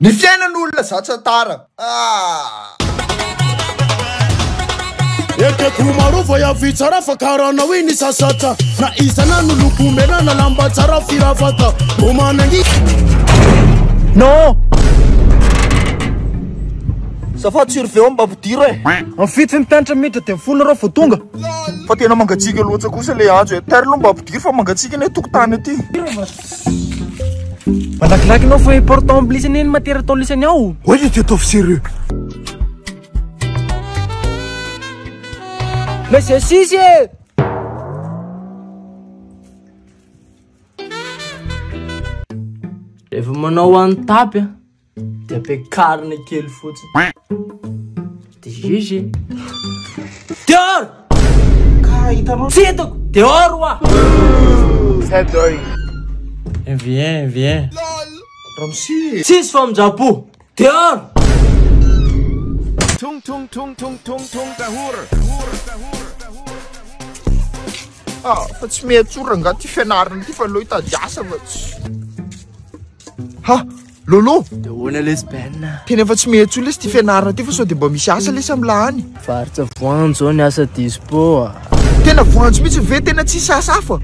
Ny fiainan'olona zatra tara ah. Ekeko maro fa avy tsara fa karanao iny sasatra na iza na no loko mena na lamba tsara firavaka mbo manangi. Non. Azafady surveillant mba ampidiro e. Amin'ny fito ny mpianatra miditra dia folo ireo vao tonga. Fa tena mangatsiaka loatra kosa ilay andro e. Tairo aloha mba ampidiro fa mangatsiaka anie tokotany aty. Malakilaky ianao fa important amin'ny lisany anie ny matière atao lisany ao. Oay le ty ataovy sérieux. Mais c'est sisy e. Rehefa manao an'i-tapy a, dia ampiakarina kely fotsiny. Dia GG. Dehors! Ka hitanao. Tsy hitako! Dehors hoa! Viens, viens. Ramose. Tsisy famindram-po! Dehors! Ah, fa tsy mety tsony rangaha ty fianarana ty fa aleo hitady asa fa tsy. Ha! Lolo! Dia ahoana lesy Ben? Tena efa tsy mety tsony lesy ty fianarana ty fa sao dia mba misy asa lesy am lah any. Varotra voanjo zao ny asa dispo a. Tena voanjo mihitsy ve tena tsisy asa hafa?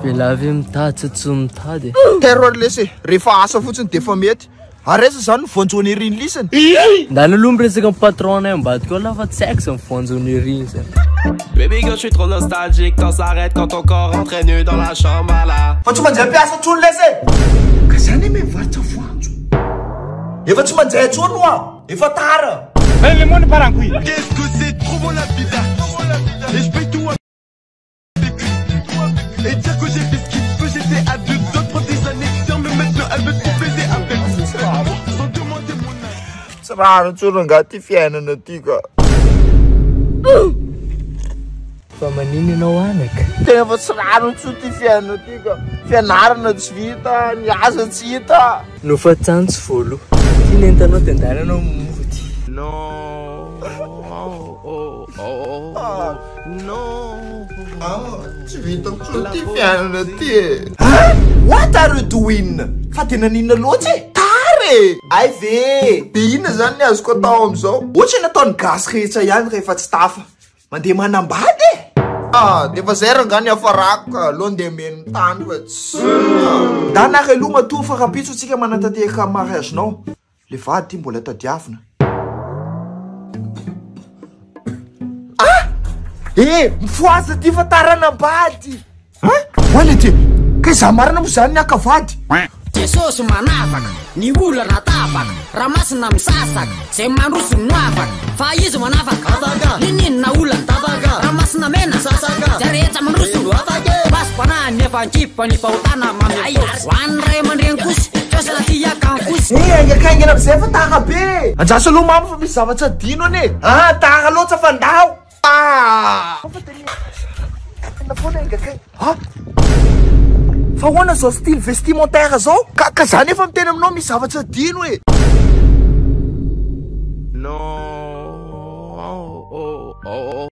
Vehilavy ve mitady sa tsy mitady e? Terror ary lesy e, rehefa asa fotsiny dia efa mety. Ary aiza zany ny voanjonerie ny lisany? Ndana aloha miresaka amin'ny patron nay ambadika ao lah fa tsy haiko zany voanjonerie zany. Baby girl, je suis trop nostalgique, temps s'arrête quand ton corps entre nu dans la chambre là. Fa tsy manjay mpiasa intsony lesy e! Ka zany anie mivarotra voanjo. Efa tsy manjay intsony hoa! Efa tara! Qu'est-ce que c'est trop bon la vida Et je paye tout avec Et dire que j'ai fait ce qu'il peut, j'étais à deux autres des années Mais maintenant elle veut tout baiser avec Sans demander mon avis. Tsy rariny intsony rangaha ty fiainana ty ka. Fa manino ianao anaka? Tena efa tsy rariny intsony ty fiainana ty ka. Fianarana tsy vita, ny asa tsy hita. Nofa-tsano tsy voaloa. Ty ny entanao dia andana anao mody. Ah, tsy vitako intsony ty fiainana ty e. Hein? What are you doing? Fa dia naninona loatra e? Tara e! Hay ve! Dia inona izany ny azoko atao amin'izao? Ohatra ny ataon'ny gasy rehetra ihany rehefa tsy tafa. Mandeha manambady e! Ah, dia efa zay rangaha ny hafarako ka, aleo andeha hameno ny tany fa tsy. Ndana ary aloha matoa fa rahampitso tsika manatanteraka mariage-nao. Le vady ty mbola tadiavina. Ah! Eh, mifohaza ty fa taranam-bady. Hein? Oay le ty. Ka izaho marina moa zany ny haka vady? Jesosy manavaka, ny olana tapaka, Ramasina misasaka, zay mandroso no afaka, fa izy manafaka, niniana olana, Ramasina mena, zay rehetra mandroso, Vasom-panahy nefa ankipa ny fahotana mamy ho an'ny ray aman-dreny kosa, fiasana tia kankosy. Eh, haingankaingana amizay fa tara be. Andraso aloha mama fa misy zavatra adino anie. Ah, tara loatra fa ndao. Ah! Ah! Fa ahoana zao style vestimentaire zao? Ka ka za nefa miteny aminao misy zavatra adino e. Non. Oh, oh, oh.